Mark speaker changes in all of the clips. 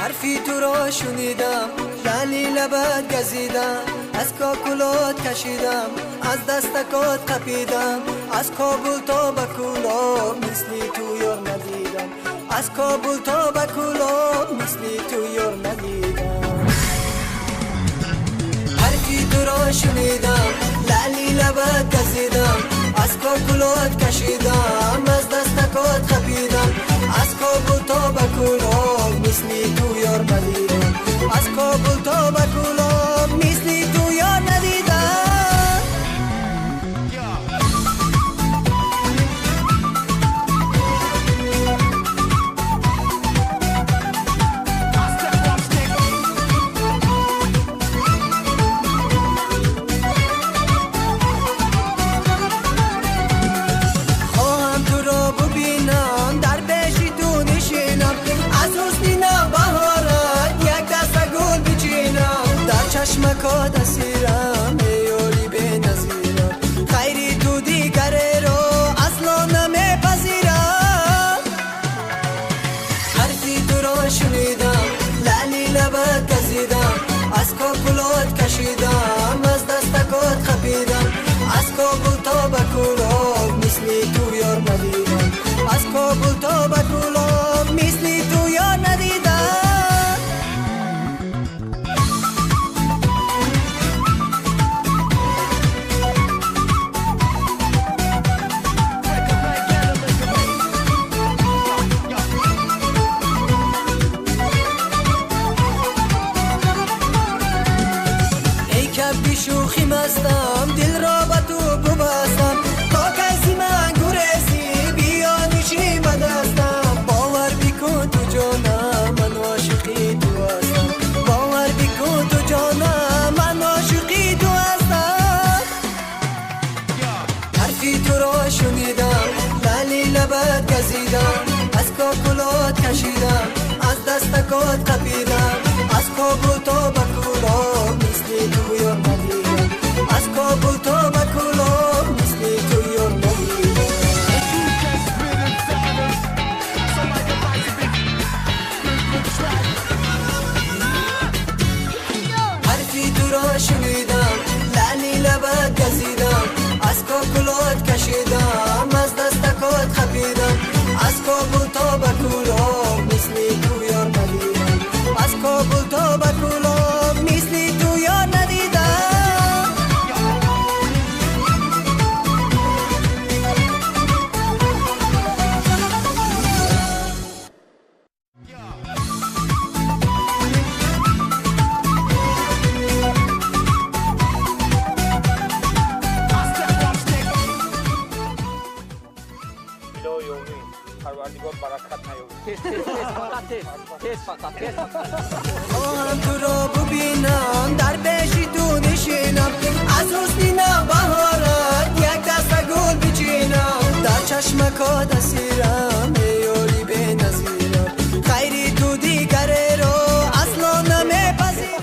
Speaker 1: حرفی تو را شنیدم، لعلی لبت گزیدم، از کاکلات کشیدم، از دستکات قپیدم، از کابل تا به کولاب مثل تو یار ندیدم، از کابل تا به کولاب مثل تو یار ندیدم. حرفی تو را شنیدم، لعلی لبت گزیدم، از کاکلات کشیدم، از دستکات قپیدم، از کابل تا به کولاب مثل تو یار ندیدم، از کابل تا به کولاب مثل تو یار ندیدم. خواهم تو را ببینم، در پیش تو نشینم، از حسن نوبهارت یک دست گل بچینم، در چشمکات اسیرم ای یاری بی‌نظیرم، خیری تو دیگر را اصلا نمیپذیرم. حرفی تو را شنیدم، لعلی لبت گزیدم، از کاکلات کشیدم، از دستکات خپیدم، از کابل تا به کولاب مثل تو یار ندیدم، از کابل تا به کولاب مثل تو یار ندیدم. ای کبی شوخی مستم، دل را به تو ببستم، تا کسی من گریزی بیا نشین به دستم، باور بکن تو جانم من عاشقی تو هستم، باور بکن تو جانم من عاشقی تو هستم. حرفی تو را شنیدم، لعلی لبت گزیدم، از کاکلات کشیدم، از دستکات قپیدم، از کابل تا به کولاب مثل تو یار ندیدم، از کابل تا به کولاب مثل تو یار ندیدم. حرفی تو را شنیدم، لعلی لبت گزیدم، از کاکلات کشیدم، از دستکات خپیدم، از کابل تا به کولاب مثل تو یار ندیدم، از کابل تا به کولاب مثل تو یار ندیدم.
Speaker 2: илоҳи омин, Парвардигор баракат наёбад.
Speaker 3: Тез, тез, тез, фақат тез, тез, фақат тез.
Speaker 1: خواهم تو را ببینم، در پیش تو نشینم، از حسن نوبهارت یک دست گل بچینم، در چشمکات اسیرم ای یاری بی‌نظیرم، خیری تو دیگر را اصلا نمیپذیرم.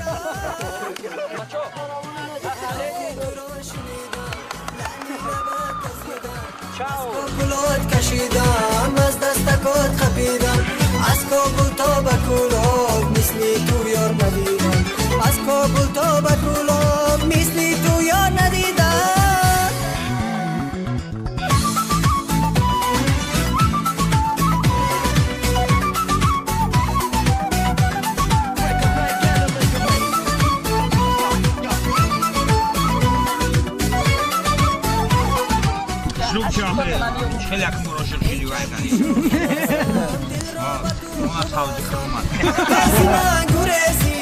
Speaker 2: Чао.
Speaker 1: کلات کشیدم، از دستکات خپیدم، از کابل تا به کولاب مثل تو یار ندیدم، از کابل تا به کولاب مثل تو یار ندیدم.
Speaker 2: хеле як мурошир шиди вайгани. Ма тавзи хурмат.
Speaker 1: کسی من گریزی